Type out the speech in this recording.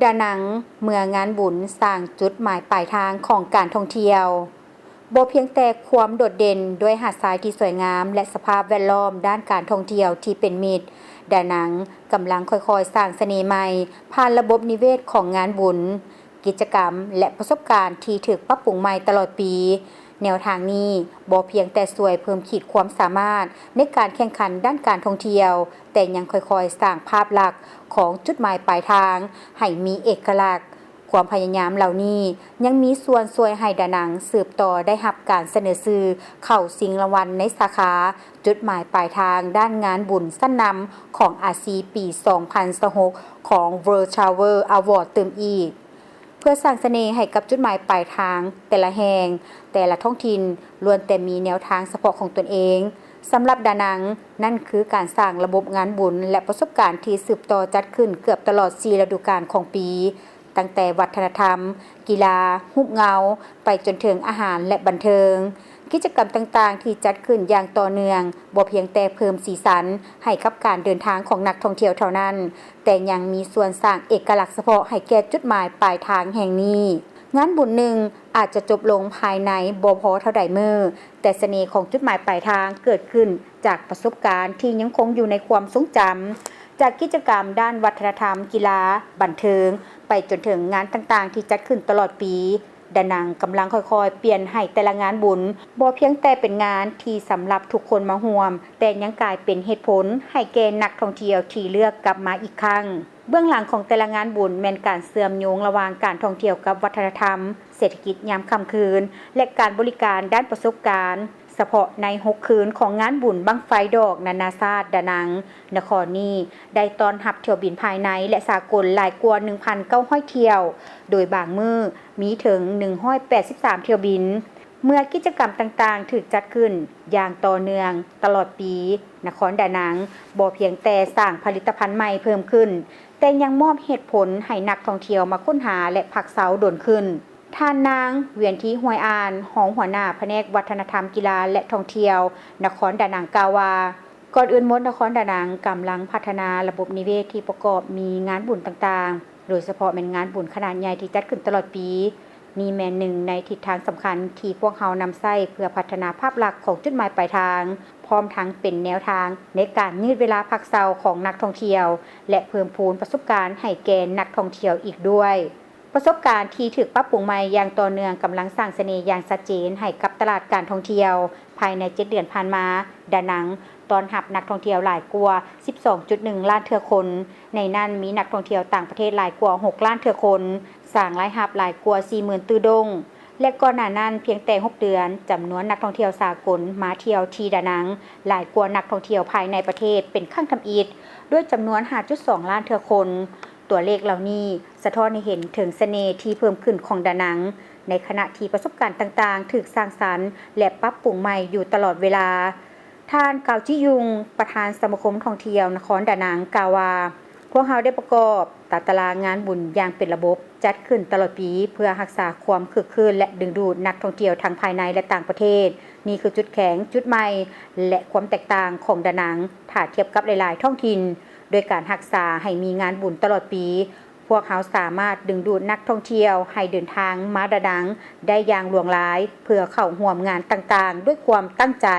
ດານັງ ເມືອງງານບຸນ ສ້າງຈຸດໝາຍປາຍທາງຂອງການທ່ອງທ່ຽວ. ບໍ່ພຽງແຕ່ຄວາມໂດດເດັ່ນດ້ວຍຫາດຊາຍທີ່ສວຍງາມ ແລະ ສະພາບແວດລ້ອມດ້ານການທ່ອງທ່ຽວທີ່ເປັນມິດ, ດານັງກຳລັງຄ່ອຍໆສ້າງສະເໜ່ໃໝ່ ຜ່ານລະບົບນິເວດຂອງງານບຸນ, ກິດຈະກຳ ແລະ ປະສົບການທີ່ຖືກປັບປຸງໃໝ່ຕະຫຼອດປີ. ແນວທາງນີ້ບໍ່ພຽງແຕ່ຊ່ວຍເພີ່ມຂີດຄວາມສາມາດໃນການແຂ່ງຂັນດ້ານການທ່ອງທ່ຽວ, ແຕ່ຍັງຄ່ອຍໆສ້າງພາບລັກຂອງຈຸດໝາຍປາຍທາງໃຫ້ມີເອກະລັກ. ຄວາມພະຍາຍາມເຫຼົ່ານີ້ຍັງມີສ່ວນຊ່ວຍໃຫ້ດານັງສືບຕໍ່ໄດ້ຮັບການສະເໜີຊື່ເຂົ້າຊິງລາງວັນໃນສາຂາຈຸດໝາຍປາຍທາງດ້ານງານບຸນຊັ້ນນຳຂອງອາຊີປີສອງພັນຊາວຫົກຂອງ World Travel Award ຕື່ມອີກ. ເພື່ອສ້າງສະເໜ່ໃຫ້ກັບຈຸດໝາຍປາຍທາງແຕ່ລະແຫ່ງ, ແຕ່ລະທ້ອງຖິ່ນລ້ວນແຕ່ມີແນວທາງສະເພາະຂອງຕົນເອງ. ສຳລັບດານັງ, ນັ້ນຄືການສ້າງລະບົບງານບຸນ ແລະ ປະສົບການທີ່ສືບຕໍ່ຈັດຂຶ້ນເກືອບຕະຫຼອດສີ່ລະດູການຂອງປີ, ຕັ້ງແຕ່ວັດທະນະທຳ, ກິລາ, ຮູບເງົາ, ໄປຈົນເຖິງອາຫານ ແລະ ບັນເທີງ. ກິດຈະກຳຕ່າງໆທີ່ຈັດຂຶ້ນຢ່າງຕໍ່ເນື່ອງ ບໍ່ພຽງແຕ່ເພີ່ມສີສັນໃຫ້ກັບການເດີນທາງຂອງນັກທ່ອງທ່ຽວເທົ່ານັ້ນ, ແຕ່ຍັງມີສ່ວນສ້າງເອກະລັກສະເພາະໃຫ້ແກ່ຈຸດໝາຍປາຍທາງແຫ່ງນີ້. ງານບຸນໜຶ່ງອາດຈະຈົບລົງພາຍໃນບໍ່ພໍເທົ່າໃດມື້, ແຕ່ສະເໜ່ຂອງຈຸດໝາຍປາຍທາງເກີດຂຶ້ນຈາກປະສົບການທີ່ຍັງຄົງຢູ່ໃນຄວາມຊົງຈຳ, ຈາກກິດຈະກຳດ້ານວັດທະນະທຳ, ກິລາ, ບັນເທີງ, ໄປຈົນເຖິງງານຕ່າງໆທີ່ຈັດຂຶ້ນຕະຫຼອດປີ. ດານັງກຳລັງຄ່ອຍໆປ່ຽນໃຫ້ແຕ່ລະງານບຸນ ບໍ່ພຽງແຕ່ເປັນງານທີ່ສຳລັບທຸກຄົນມາຮ່ວມ, ແຕ່ຍັງກາຍເປັນເຫດຜົນໃຫ້ແກ່ນັກທ່ອງທ່ຽວທີ່ເລືອກກັບມາອີກຄັ້ງ. ເບື້ອງຫຼັງຂອງແຕ່ລະງານບຸນແມ່ນການເຊື່ອມໂຍງລະຫວ່າງການທ່ອງທ່ຽວກັບວັດທະນະທຳ, ເສດຖະກິດຍາມຄ່ຳຄືນ ແລະ ການບໍລິການດ້ານປະສົບການ. ສະເພາະໃນຫົກຄືນຂອງງານບຸນບັ້ງໄຟດອກນານາຊາດດານັງ, ນະຄອນນີ້ໄດ້ຕ້ອນຮັບຖ້ຽວບິນພາຍໃນ ແລະ ສາກົນຫຼາຍກວ່າໜຶ່ງພັນເກົ້າຮ້ອຍຖ້ຽວ, ໂດຍບາງມື້ມີເຖິງໜຶ່ງຮ້ອຍແປດສິບສາມຖ້ຽວບິນ. ເມື່ອກິດຈະກຳຕ່າງໆຖືກຈັດຂຶ້ນຢ່າງຕໍ່ເນື່ອງຕະຫຼອດປີ, ນະຄອນດານັງບໍ່ພຽງແຕ່ສ້າງຜະລິດຕະພັນໃໝ່ເພີ່ມຂຶ້ນ, ແຕ່ຍັງມອບເຫດຜົນໃຫ້ນັກທ່ອງທ່ຽວມາຄົ້ນຫາ ແລະ ພັກເຊົາດົນຂຶ້ນ. ທ່ານນາງ ວຽນທີ ຫ້ວຍອ່ານ, ຮອງຫົວໜ້າພະແນກວັດທະນະທຳ, ກິລາ ແລະ ທ່ອງທ່ຽວ ນະຄອນດານັງ ກ່າວວ່າ, ກ່ອນອື່ນໝົດ, ນະຄອນດານັງກຳລັງພັດທະນາລະບົບນິເວດທີ່ປະກອບມີງານບຸນຕ່າງໆ, ໂດຍສະເພາະແມ່ນງານບຸນຂະໜາດໃຫຍ່ທີ່ຈັດຂຶ້ນຕະຫຼອດປີ. ນີ້ແມ່ນໜຶ່ງໃນທິດທາງສຳຄັນທີ່ພວກເຮົານຳໃຊ້ເພື່ອພັດທະນາພາບລັກຂອງຈຸດໝາຍປາຍທາງ, ພ້ອມທັງເປັນແນວທາງໃນການຍືດເວລາພັກເຊົາຂອງນັກທ່ອງທ່ຽວ ແລະ ເພີ່ມພູນປະສົບການໃຫ້ແກ່ນັກທ່ອງທ່ຽວອີກດ້ວຍ. ປະສົບການທີ່ຖືກປັບປຸງໃໝ່ຢ່າງຕໍ່ເນື່ອງກຳລັງສ້າງສະເໜ່ຢ່າງຊັດເຈນໃຫ້ກັບຕະຫຼາດການທ່ອງທ່ຽວ. ພາຍໃນເຈັດເດືອນຜ່ານມາ, ດານັງຕ້ອນຮັບນັກທ່ອງທ່ຽວຫຼາຍກວ່າສິບສອງຈຸດໜຶ່ງລ້ານເທື່ອຄົນ, ໃນນັ້ນມີນັກທ່ອງທ່ຽວຕ່າງປະເທດຫຼາຍກວ່າຫົກລ້ານເທື່ອຄົນ, ສ້າງລາຍຮັບຫຼາຍກວ່າສີ່ໝື່ນຕື້ດົງ. ແລະ ກ່ອນໜ້ານັ້ນພຽງແຕ່ຫົກເດືອນ, ຈຳນວນນັກທ່ອງທ່ຽວສາກົນມາທ່ຽວທີ່ດານັງຫຼາຍກວ່ານັກທ່ອງທ່ຽວພາຍໃນປະເທດເປັນຄັ້ງທຳອິດ, ດ້ວຍຈຳນວນຫ້າຈຸດສອງລ້ານເທື່ອຄົນ. ຕົວເລກເຫຼົ່ານີ້ສະທ້ອນໃຫ້ເຫັນເຖິງສະເໜ່ທີ່ເພີ່ມຂຶ້ນຂອງດານັງ, ໃນຂະນະທີ່ປະສົບການຕ່າງໆຖືກສ້າງສັນ ແລະ ປັບປຸງໃໝ່ຢູ່ຕະຫຼອດເວລາ. ທ່ານ ກາວຈິຍຸງ, ປະທານສະມາຄົມທ່ອງທ່ຽວນະຄອນດານັງ ກ່າວວ່າ, ພວກເຮົາໄດ້ປະກອບຕາຕະລາງງານບຸນຢ່າງເປັນລະບົບ, ຈັດຂຶ້ນຕະຫຼອດປີ ເພື່ອຮັກສາຄວາມຄຶກຄື້ນ ແລະ ດຶງດູດນັກທ່ອງທ່ຽວທັງພາຍໃນ ແລະ ຕ່າງປະເທດ. ນີ້ຄືຈຸດແຂງ, ຈຸດໃໝ່ ແລະ ຄວາມແຕກຕ່າງຂອງດານັງ. ຖ້າທຽບກັບຫຼາຍໆທ້ອງຖິ່ນ, ໂດຍການຮັກສາໃຫ້ມີງານບຸນຕະຫຼອດປີ, ພວກເຮົາສາມາດດຶງດູດນັກທ່ອງທ່ຽວໃຫ້ເດີນທາງມາດານັງໄດ້ຢ່າງຫຼວງຫຼາຍ ເພື່ອເຂົ້າຮ່ວມງານຕ່າງໆດ້ວຍຄວາມຕັ້ງໃຈ.